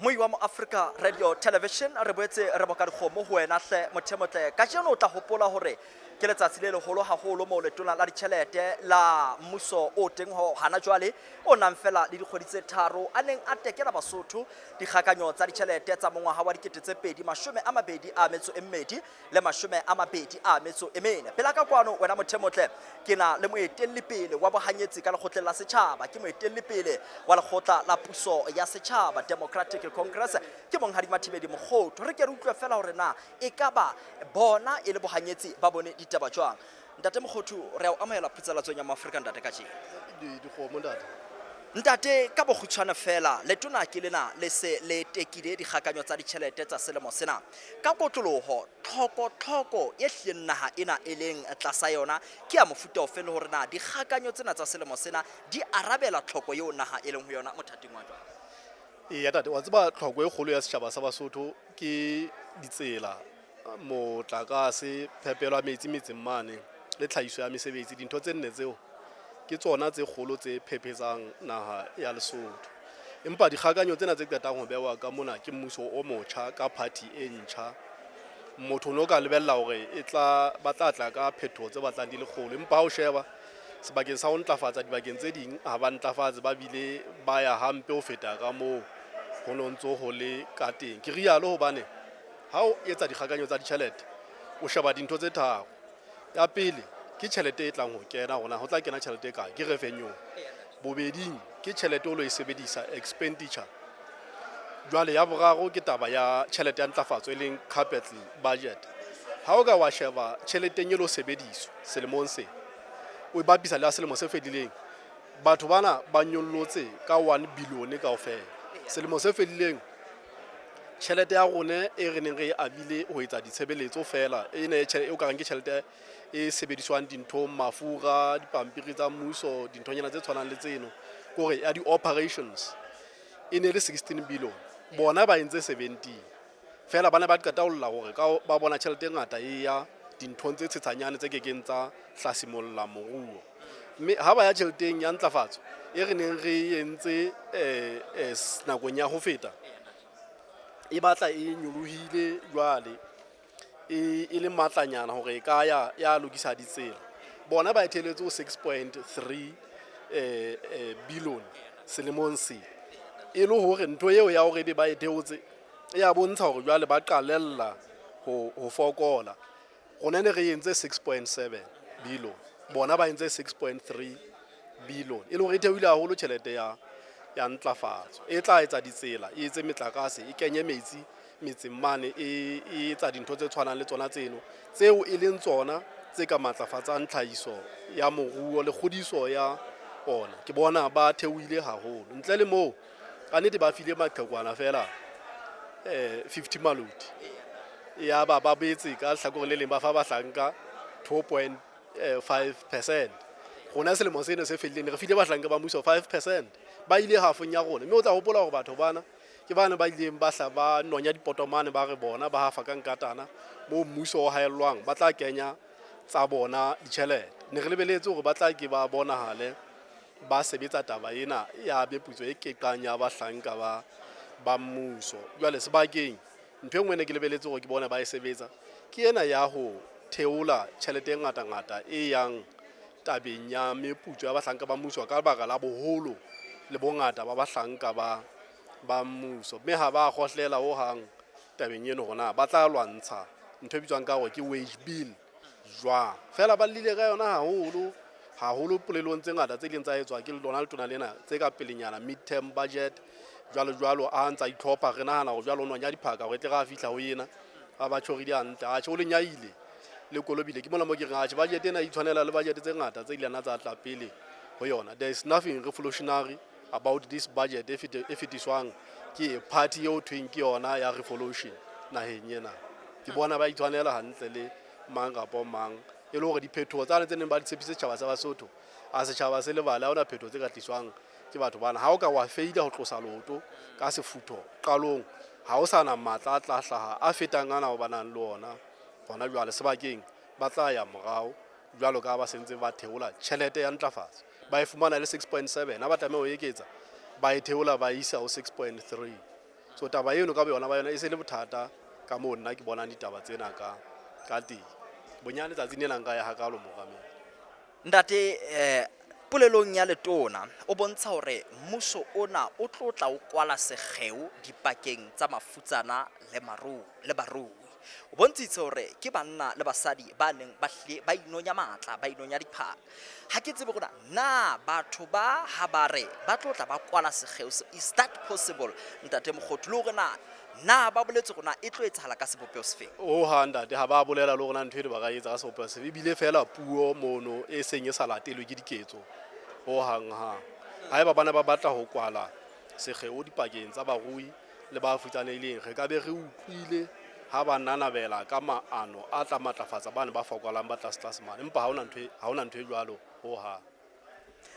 Moi wa moAfrika Radio Television, re boetse re boka dikgomo ho wena hle mothemotle. Kajeno o tla hopola hore ke letsatsi le leholo haholo moo letona la ditjhelete la mmuso o teng ho hana jwale o nang fela le dikgwedi tse tharo a neng a tekela Basotho dikgakanyo tsa ditjhelete tsa mongwaha wa 2022 le 24. Pela ka kwano wena mothemotle, ke na le moetelli pele wa bohanyetsi ka lekgotleng la setjhaba, ke moetelli pele wa lekgotla la puso ya setjhaba Democratic Congress, ke Monghadi Mathibeli Mokhothu. Re ke re utlwe fela hore na ekaba bona e le bohanyetsi ba bone ditaba jwang. Ntate Mokhothu, re a o amohela phutsalatsong ya Moafrika ntate kajeno. Dikgomo ntate. Ntate, ka bokgutshwane fela, letona ke lena le se le tekile dikgakanyo tsa ditjhelete tsa selemo sena. Ka kotloloho, tlhoko tlhoko e hlileng naha ena e leng tlasa yona ke ya mofuta ofe, le hore na dikgakanyo tsena tsa selemo sena di arabela tlhoko eo naha e leng ho yona mothating wa jwale? Eya tate, wa tseba tlhoko e kgolo ya setjhaba sa Basotho ke ditsela, motlakase, phepelo ya metsi metseng mane le tlhahiso ya mesebetsi. Dintho tse nne tseo ke tsona tse kgolo tse phephetsang naha ya Lesotho. Empa dikgakanyo tsena tse qetang ho bewa ka mona ke mmuso o motjha ka party e ntjha, motho o ne o ka lebella hore e tla ba tla tla ka phetoho tse batlang di le kgolo, empa ha o sheba sebakeng sa ho ntlafatsa dibakeng tse ding ha ba ntlafatse, ba bile ba ya hampe ho feta ka moo ho no ntso ho le ka teng. Ke rialo hobane ha o etsa dikgakanyo tsa ditjhelete o sheba dintho tse tharo. Ya pele ke tjhelete e tlang ho kena, hore na ho tla kena tjhelete e kae, ke revenue. Bobeding ke tjhelete o lo e sebedisa, expenditure. Jwale ya boraro ke taba ya tjhelete ya ntlafatso e leng capital budget. Ha o ka wa sheba tjheleteng e lo sebediswa selemong se, o e bapisa le ya selemo se fetileng, batho bana ba nyollotse ka 1 billion kaofela. Selemo se fetileng tjhelete ya rone e re neng re e abile ho etsa ditshebeletso fela e ne e o kareng ke tjhelete e sebediswang dinthong, mafura, dipampiri tsa mmuso, dinthonyana tse tshwanang le tseno, ke hore ya di-operations e ne le 16 billion, bona ba entse 17 fela. Ba ne ba qeta ho lla hore ka ba bona tjhelete e ngata e ya dinthong tse tshetshanyane tse kekeng tsa hlasimolla moruo, mme ha ba ya tjheleteng ya ntlafatso e re neng re entse nakong ya ho feta e batla e nyolohile jwale e le matlanyana hore e ka ya ya lokisa ditsela, bona ba e theoletse ho 6.3 billion selemong se. E le hore ntho eo ya hore ebe ba e theotse e ya bontsha hore jwale ba qalella ho fokola. Rona ne re entse 6.7 billion, bona ba entse 6.3 billion, e le hore e theohile haholo tjhelete ya ntlafatso e tla etsa ditsela, e etse metlakase, e kenye metsi metseng mane, e etsa dintho tse tshwanang le tsona tseno tseo e leng tsona tse ka matlafatsang tlhahiso ya moruo le kgodiso ya ona. Ke bona ba theohile haholo. Ntle le moo, ka nnete ba file maqhekwana fela 50 maloti, ya ba ba boetse ka lehlakoreng le leng ba fa bahlanka 2.5%. Rona selemo seno se fetileng re file bahlanka ba mmuso 5%, ba ile hafong ya rona. Mme o tla hopola hore batho bana ke bane ba ileng ba hla ba nonya dipotomane, ba re bona ba hafa ka nkatana moo mmuso o haellwang, ba tla kenya tsa bona ditjhelete. Ne re lebeletse hore ba tla ke ba bonahale ba sebetsa taba ena ya meputso e keqang ya bahlanka ba mmuso. Jwale sebakeng ntho e nngwe ne ke lebeletse hore ke bone ba e sebetsa ke ena ya ho theola tjhelete e ngata-ngata e yang tabeng ya meputso ya bahlanka ba mmuso ka lebaka la boholo le bongata ba bahlanka ba mmuso. Mme ha ba kgohlela ho hang tabeng eno hore na ba tla lwantsha ntho e bitswang ka hore ke wage bill jwang. Feela ba llile ka yona haholo haholo polelong tse ngata tse ileng tsa etswa ke lona letona lena tse ka pelenyana, mid-term budget jwalo jwalo, a ntsa itlhopha. Re nahana hore jwalo o nonya diphaka hore e tle re a fihla ho ena ba ba tjhorile hantle. Atjhe, o lenyaile le kolobile. Ke mona mo ke reng atjhe, budget ena e itshwanela le budget tse ngata tse ileng tsa tla pele ho yona. There is nothing revolutionary about this budget e fetiswang ke party eo thweng ke yona ya revolution naheng ena. Ke bona ba itshwanela hantle le mang kapa mang, e le hore diphetoho tsane tse neng ba di tshepise setjhaba sa Basotho, a setjhaba se lebale. Ha hona phetoho tse ka tliswang ke batho bana. Ha o ka wa feila ho tlosa leoto ka sefutho qalong, ha o sa na matla a tla hlaha a fetang ana o ba nang le ona hona jwale. Sebakeng ba tla ya morao jwalo ka ba sentse ba theola tjhelete ya ntlafatso, ba e fumana le 6.7, ha ba tlameha ho eketsa ba e theola ba isa ho 6.3. So taba eno ka boyona ba yona e se le bothata ka moo nna ke bonang ditaba tsena ka ka teng. Bonyane tsatsing lena nka ya hakalo mookamedi. Ntate eh, polelong ya letona o bontsha hore mmuso ona o tlo tla o kwala sekgeo dipakeng tsa mafutsana le maru le barui. O bontshitse hore ke banna le basadi ba neng ba hlile ba inonya matla, ba inonya diphaka. Ha ke tsebe hore na batho ba ha ba re ba tlo tla ba kwala sekgeo seo, is that possible ntate Mokgothu? Le hore na na ba boletse hore na e tlo etsahala ka sebopeho sefeng? Ho hang ntate ha ba bolela le rona ntho eno ba ka etsa ka sebopeho sefe, ebile feela puo mono e seng e sa latelwe ke diketso ho hang hang. Haeba ba ne ba batla ho kwala sekgeo dipakeng tsa barui le ba futsanehileng, re ka be re utlwile ha ba nanabela ka maano a tla matlafatsa bane ba fokolang ba tlase-tlase mane, empa ha hona ntho e, ha hona ntho e jwalo ho hang.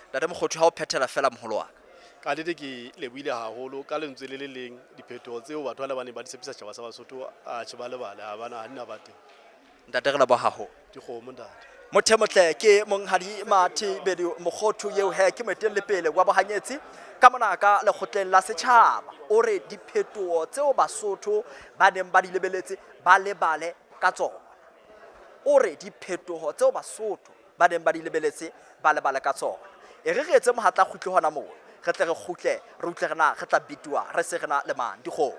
Ntate Mokgothu, ha o phethela feela moholo wa ka. Ka nnete ke lebohile haholo ka lentswe le le leng diphetoho tseo batho bana ba neng ba di tshepisa setjhaba sa Basotho, atjhe ba lebale ha bana ha di na ba teng. Ntate re leboha haholo. Dikgomo ntate. Mothemotle ke monghadi Mathibedi Mokgothu eo he ke moetellepele wa bohanyetsi ka mona ka lekgotleng la setjhaba. O re diphetoho tseo Basotho ba neng ba di lebeletse ba lebale ka tsona. O re diphetoho tseo Basotho ba neng ba di lebeletse ba lebale ka tsona. E re re etse mohatla kgutle hona moo, re tle re kgutle re utlwe re na re tla bituwa re se re na le mang. Dikgomo.